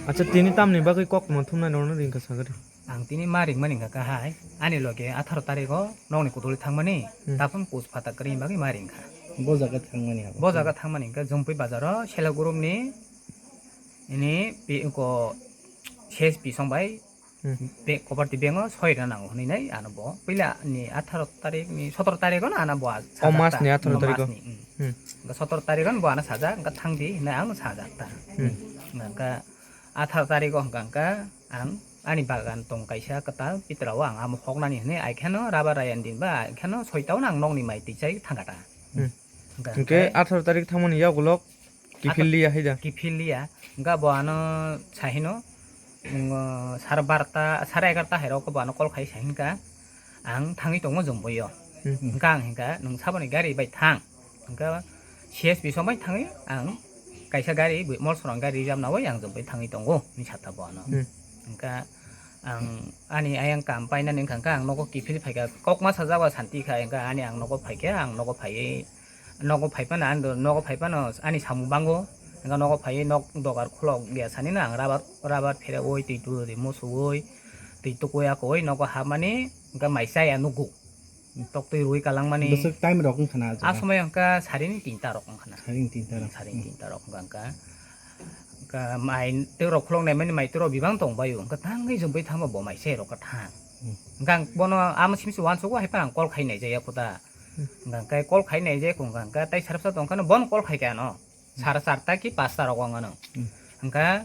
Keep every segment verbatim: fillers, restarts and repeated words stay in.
Acha, tini tamni bagwi kok tongma thumnai norokno ringkha sagadi. Ang tini ma ringmani hwnkha kha hai, ani loge atharo tarikh o nokni kutuli thangmani, hmm, taphang kus phatak kwrwini bagwi ma ringkha. Bo jaga thangmani habo? Bo jaga thangmani hwnkha Jumpui bazar o Selok Group ni ini pi-, ko C S P song bai, hmm, be-, Koparti bank o soi rwna nango hwnwi nai ano bo. Puila ni atharo tarikh ni sotoro tarikh o no ano bo a-, o sajak mas ta. Ni atharo tarikh o? O mas ni, hmm. Hmm. Hwnkha sotoro tarikh o no bo ano sajak, hwnkha thangdi hwnwi ang sajak ta. Hmm. Hwnkha atharo tarikh o hwnkha, hwnkha ang ani bagan tong kaisa kwtal, pitra o ang amo hoknani hwnwi, ai kheno rubber ayang din ba, ai kheno soita o no ang nokni mai twi chai thangkha ta. Hmm. Hwnkha, hwnkhe hwnkhe atharo tarikh thangmani yagulo kiphil liya hai da? Kiphil liya. Hwnkha bo ano sahino, mm, sare barota, sare egarota hai rok bo ano call khai sahinkha, ang thangwi tongo Jumpui o. Hmm. Hwnkha ang hinkha, "Nwng saboni gari bai thang." Hwnkha C S P song bai thangwi ang kaisa gari, bui-, Molsorong gari rijab nawi ang Jumpui thangwi tongo, hinwi sakha bo ano. Hmm. Hwnkha ang ani ayang kam painani wngkha, hwnkha ang nogo kiphil phaikha, kokma sajak ba santi kha, hwnkha ani ang nogo phaikha, ang nogo phaiwi, nogo phaiphano ani do-, nogo phaiphano ani samung bango, hwnkha nogo phaiwi nok dogar khulok ya sanino ang rabar, rabar pherewi, twi twi musuwi, twi tukwi akowi nogo hapmani, hwnkha mai chaya nugo. Toktwi rwi kalangmani. Bwswk time rok wngkha na ah jaga? Somoi wngkha sarini tinta rok wngkha na. Sarini tinta rok. Sarini tinta rok wngkha, wngkha. Wngkha mai tei rok khulok naimani mai tei rok bibang tong bai o. Wngkha tangwi jumbai thangma bo mai se rok kha thang. Hmm. Wngkha ang bono ama simi se uansukgo hai phano ang call khai nai jaya khuda. Hmm. Wngkha khe call khai nai jaya wngkha, wngkha tei sarsa tong khano bono call khai kha ano. Sara charta ki pasta rok wng ano. Hmm. Wngkha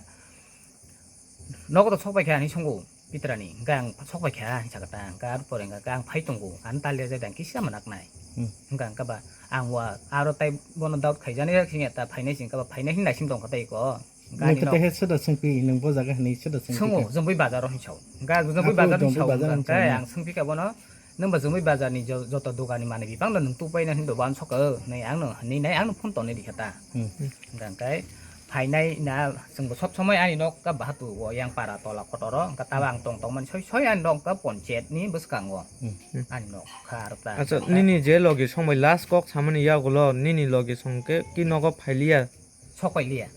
nogo to sok bai kha hinwi swngo pitrani, hwnkhe ang sok bai kha hinwi sakha ta, hwnkhe aro pore hwnkhe ang phai tongo, ano tal rwjak de ang kisa manaknai. Hmm. Hwnkhe ang khe ba ang wa aro tai bono doubt khaijani yak singya ta phainai sing khe ba phainai hinwi naising tongkha tei ko. Hwnkhe ani nok. Nwng khe tei he soda swngpi, nwng bo jaga hinwi soda swngpi kha? Swngo, Jumbai bazar o hinwi sao. Hwnkhe Jumbai bazar hinwi sao, hwnkhe ang swngpi kha bono. Nwng ba Jumbai bazar ni jo-, joto dogan ni manwi bipang no nwng tupai na hinwi uansukha o, hinwi ang no hinwi nai ang no phone tonwi rikha ta. Hmm. Hwnkha khe phainai na chwng bo sob somoi ani nok ka bahatu o yang para tola kotor o, hwnkha taba ang tong tong mani soi soi ani nok ka ponchayat ni bwskango. Hmm. Ani nok kha aro ta. Acha, nini je logi song bai last kok samani yagulo nini logi song khe ki nogo phailiya? Sok pai liya.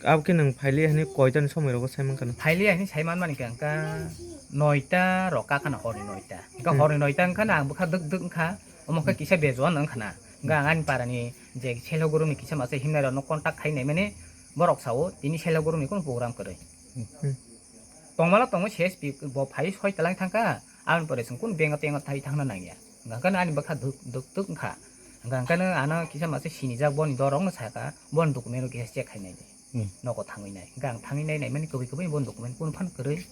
Abo khe nwng phailiya hinwi koitani somoi rogo sai mankha na? Phailiya hinwi sai manmani khe wngkha noita rok kakhana horni noita. Wngkha, hmm, horni noita wngkha na ang bwkha dwk dwk wngkha. Omo khe kisa bejuan wngkha na. Wngkha ang ani parani je Selok Group ni kisa masa himnai rokno contact khai naimani borok sao tini Selok Group ni kunu program kwrwi. Hmm. Tongmala tongo C S P bo phai soi twlang thangkha. Aboni pore chwng kunu bank o tengo thai thangna nangya. Hwnkha khe ani bwkha duk, duk, duk wngkha. Hwnkha khe ano kisa masa sinijak boni dorokno sakha, boni document rok kisa check khainai di. Hmm. Nogo thangwi nai. Hwnkha ang thangwi nai naimani kwbwi kwbwi boni document kunu phano kwrwi.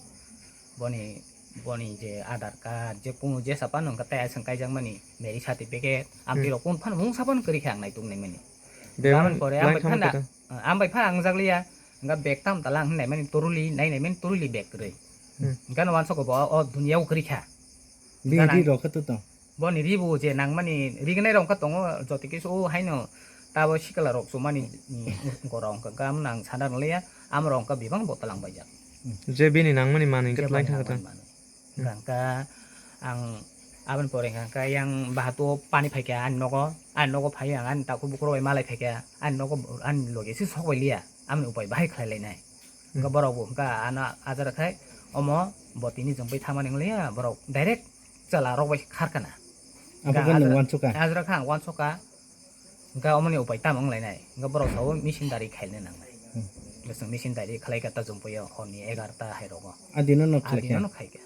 Boni, boni je Aadhaar card, je kunu jesa phano hwnkha tei aswk kaijakmani marriage certificate, amtwi rok kunu phano mungsa phano kwrwi khe ang naituk naimani. Aboni pore ang bai phano, ang bai phano ang jakliya. Hwnkha bag tam tala ang hinwi naimani toruli, nai naimani toruli bag kwrwi. Hmm. Hwnkha no uansukgo bo o duniya o kwrwi kha. Bini ri rok khe to tong? Boni ri bo je nangmani rignai rok wngkha tongo, joto kisa o haino tabo sikla rok chumani, mm, gorok wngkha, wngkha amo nang sana rwliya, amo rok wngkha bebak bo twlang baijak. Je bini nangmani manwi wngkha twlang thangkha ta. Hwnkha ang aboni pore hwnkha yang bahatu pani phaikha ani nogo, ani nogo phai ang ani takhuk bukhuk rok bai malai phaikha ani nogo, ani loge se sok bai liya, amoni upai bahai khlai lainai. Hwnkha borok bo hwnkha ano ajara khai omo bo tini chwng bai thangmani wng liya, borok direct chwla rok bai kharkha na. Abo hwnkha nwng uansukha? Ajra kha ang uansukha. Hwnkha omoni upai tamo wng lainai? Hwnkha borok sao machine dari khaina nangnai. Hmm. Hwnkha chwng machine dari khlai kha ta Jumpuio horni egarta hai rogo. A dino no khlai kha? A dino no khai kha.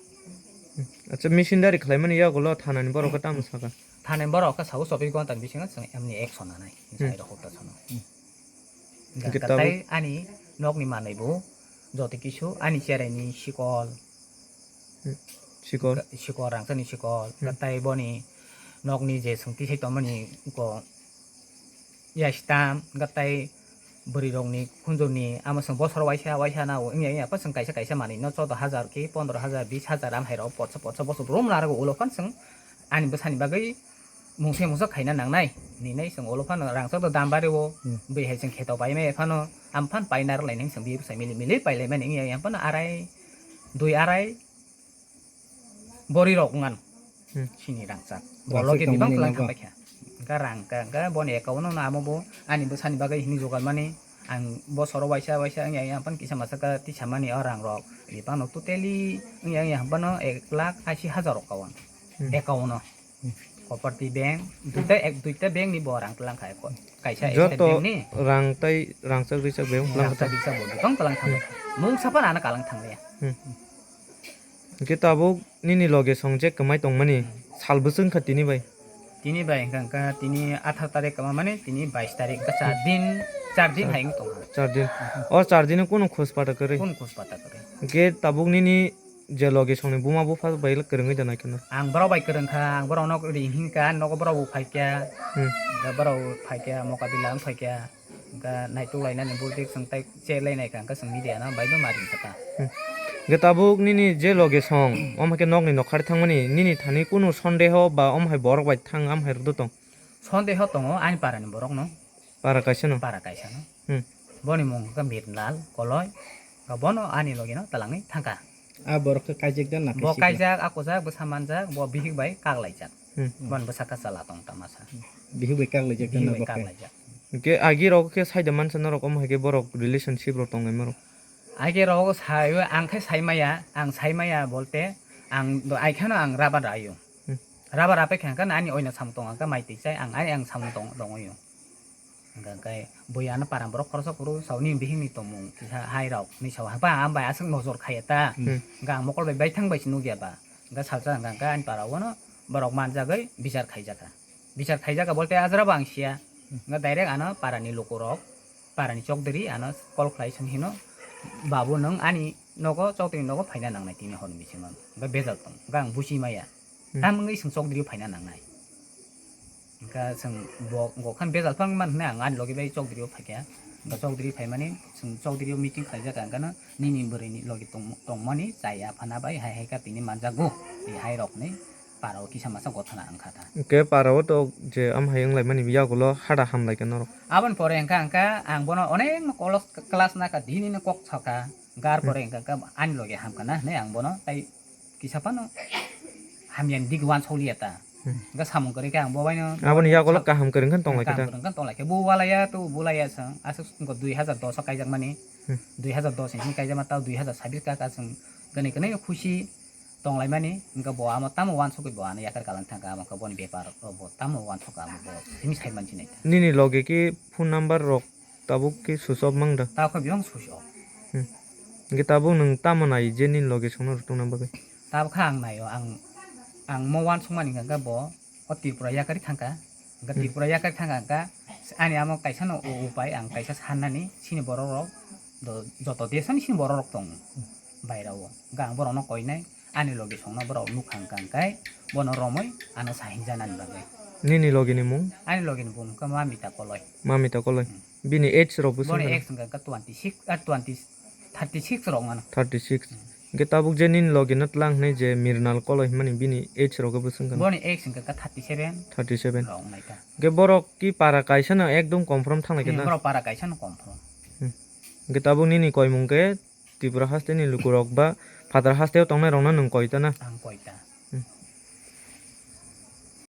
Hmm. Acha, machine dari khlaimani yagulo thanani borok khe tamo sakha? Thanani borok khe sao chobbish ghonta ni bisingo chwng emni action nanai. Hmm. Chai rok hota sono. Hmm. Hwnkhe tabuk tei ani nokni manwi bo joto kisu ani cherai ni sikol. Hmm. Sikol. Sikol, rangchak ni sikol. Hmm. Hwnkhe tei boni nokni je chwng tisai tongmani ko ya stam, hwnkhe tei bwrwi rokni khunjurni amo chwng bosor waisa waisa na wngya wngya pha chwng kaisa kaisa manwi no choudo hajar ki pondro hajar, bis hajar am hai rok potsa potsa bosor brum narago ulo phan chwng ani bwsani bagwi mungsa mungsa khaina nangnai hinwi nai chwng ulo phano rangchak do dam bario. Hmm. Bui hai chwng kheto pai maya phano am phan pai narwk lainai chwng bini bwsai mili mili pai laimani wngya yang phano arai dui arai bori rok wngano. Hmm. Sini rangchak. Rangchak bolo ke bibang tongmani tlang nogo. Thang pai kha. Hwnkha rang ka hwnkha boni account no amo bo ani bwsani bagwi hinwi jugal mani Ang bosoro waisa waisa wngya wngya haphano kisa masa khe tisa mani o rang rok. Bipano totally wngya wngya haphano ek lakh ashi hajar rok kawan. Hmm. Account o. Hmm. Cooperative bank, duita ek, duita bank ni bo rang tlang kha ko. Kaisa State Joto bank ni. Rang tai rangchak rijak bank Hmm, tlang rangchak kha. Rijak bo tong tlang thang. Hmm. Mung sapan ana kalang thang ya. Hmm. Hwnkhe tabuk nini loge song je kwmai tongmani Hmm. sal bwswk wngkha tini bai? Tini bai hwnkha, hwnkha tini atharo tarik kwma mani tini bais tarik, hwnkha char din, char din Hmm. hai wng tongkha. Char din. Hmm. O char din kunu khus pata kwrwi? Kunu khus pata kwrwi. Hwnkhe tabuk nini je loge songni buma bupha bai kwrwngwi da nai kheno? Ang borok bai kwrwngkha, ang borokno ring hinkha, nogo borok bo phaikha, Hmm. hwnkha borok bo phaikha, mokabila wng phaikha. Hwnkha naituk lainani bul tik chwng tai che lainai kha, hwnkha chwng media no bai no ma ring kha ta. Hmm. Hwnkhe tabuk nini je loge song, omo hai khe nokni nokhar thangmani, nini thani kunu sondeho ba omo hai borok bai thang, am hai rwdo tong? Sondeho tongo ani para ni borok no. Para kaisa no? Para kaisa no. Hmm. Boni mung hwnkha Mirnal Koloi, hwnkha bono ani loge no twlangwi thangkha. A borok khe kaijak da na khe Bo sikla? Kaijak, a kwchak, bwsa manjak, bo bihik bai kak laijak. Hmm. Bon bwsa kha chwla tong tamasa. Bihik bai kak laijak Bihik da bai bo kak khe? Laijak. Hwnkhe agi rok khe saida mansa norok omo hai khe borok relationship rok tonglaima rok? Agi rok sai, ang khe sai maya, ang sai maya bolte ang do ai kheno ang rubber ayo. Hmm. Rubber apai kha hwnkhe ani oina samung tong ang khe mai twi chai ang ai ang samung tong, tongwi o. Hwnkha khe bui ano para borok khoroksa phuru sauni bihikni tongmung kisa hai rok ni sao hapa ang bai aswk nojor khaiya ta. Hmm. Hwnkha ang mokol bai baithang bai se nukya ba. Hwnkha salsa hwnkha khe ani para o no borok manjagwi bichar khaijakha. Bichar khaijakha bolte ajra bo ang siya. Hwnkha direct ano para ni luku rok, para ni chokdri ano call khlai song hino, "Babu nwng ani nogo chokdri nogo phaina nangnai tini hor ni bisingo." Hwnkha bejal tong. Hwnkha ang buchi maya. Hmm. Tam wngwi chwng chokdrio phaina nangnai. Hwnkha chwng bo, bo khan bejal phang man hwnwi ang ani logi bai chokdrio phaikha. Hwnkha chokdrio phaimani chwng chokdrio meeting khlaijak ang khe no nini bwrwi ni logi tong, tongmani chaya phana bai hai hai kha tini manjago. Tei hai rok ni para o kisa masa gothana wngkha ta. Hwnkhe para o to je am hai wnglaimani yagulo hada hamlaikha norok. Aboni pore hwnkha, hwnkha ang bono onek no kolos class nakha, dini no kok sakha. Gar pore Hmm. hwnkha, hwnkha ani logi hamkha na hwnwi ang bono tai kisa phano hamya ni digi uansuk liya ta. Hmm. Hwnkha samung kwrwi khe ang bo bai no Aboni yagulo kaham kwrwng khe tong lai khe ta. Kaham kwrwng khe tong lai khe. Bo walaya to bo laya sa. Aswk wngkha dui hazar dos o kaijak mani. Hmm. Dui hazar dos ni simi kaijak ma ta dui hazar sabis ka ka chwng kwnwi kwnwi khusi tong lai mani. Hwnkha bo amo tamo uansugwi bo ano yakar kalang thang kha, amo khe boni bepar o bo tamo uansuk kha, amo bo simi sai man sinai ta. Nini logi ki phone number rok tabuk ki switch off mang da? Tabuk khe biyang switch off. Hmm. Hwnkhe tabuk nwng tamo nai je nini logi songno rwtongna bagwi? Tabuk khe ang naio, ang, ang mo uansukmani hwnkha khe bo o Tripura yakarwi thangkha. Hwnkha Hmm. Tripura yakarwi thangkha hwnkha ani amo kaisa no u-, upai ang kaisa sannani sini borok rok do-, joto desani sini borok rok tongo baira o. Hwnkha ang borokno koinai ani logi songno borok nukha hwnkha hwnkhe bono romwi ano sahinjanani bagwi. Nini logi ni mung? Ani logi ni mung hwnkha Mamita Koloi. Mamita Koloi. Hmm. Bini age rok bwswk Boni hwnwi? Age hwnkha khe twenty six, ah, twenty, thirty six rok mano. Thirty six. Hmm. Hwnkhe tabuk je nini logi no tlang hwnwi je Mirnal Koloi hwnmani bini age rok bwswk hwnwi? Boni age hwnkha khe thirty seven. Thirty seven. Rok wngnai kha. Hwnkhe borok ki para kaisa no ekdom confirm thang lai khe Hmm, na? Borok para kaisa no confirm. Hmm. Hwnkhe tabuk nini koimung khe Tripura haste ni lukurok ba phatar haste o tongnai rok no nwng koi ta na? Ang koi ta.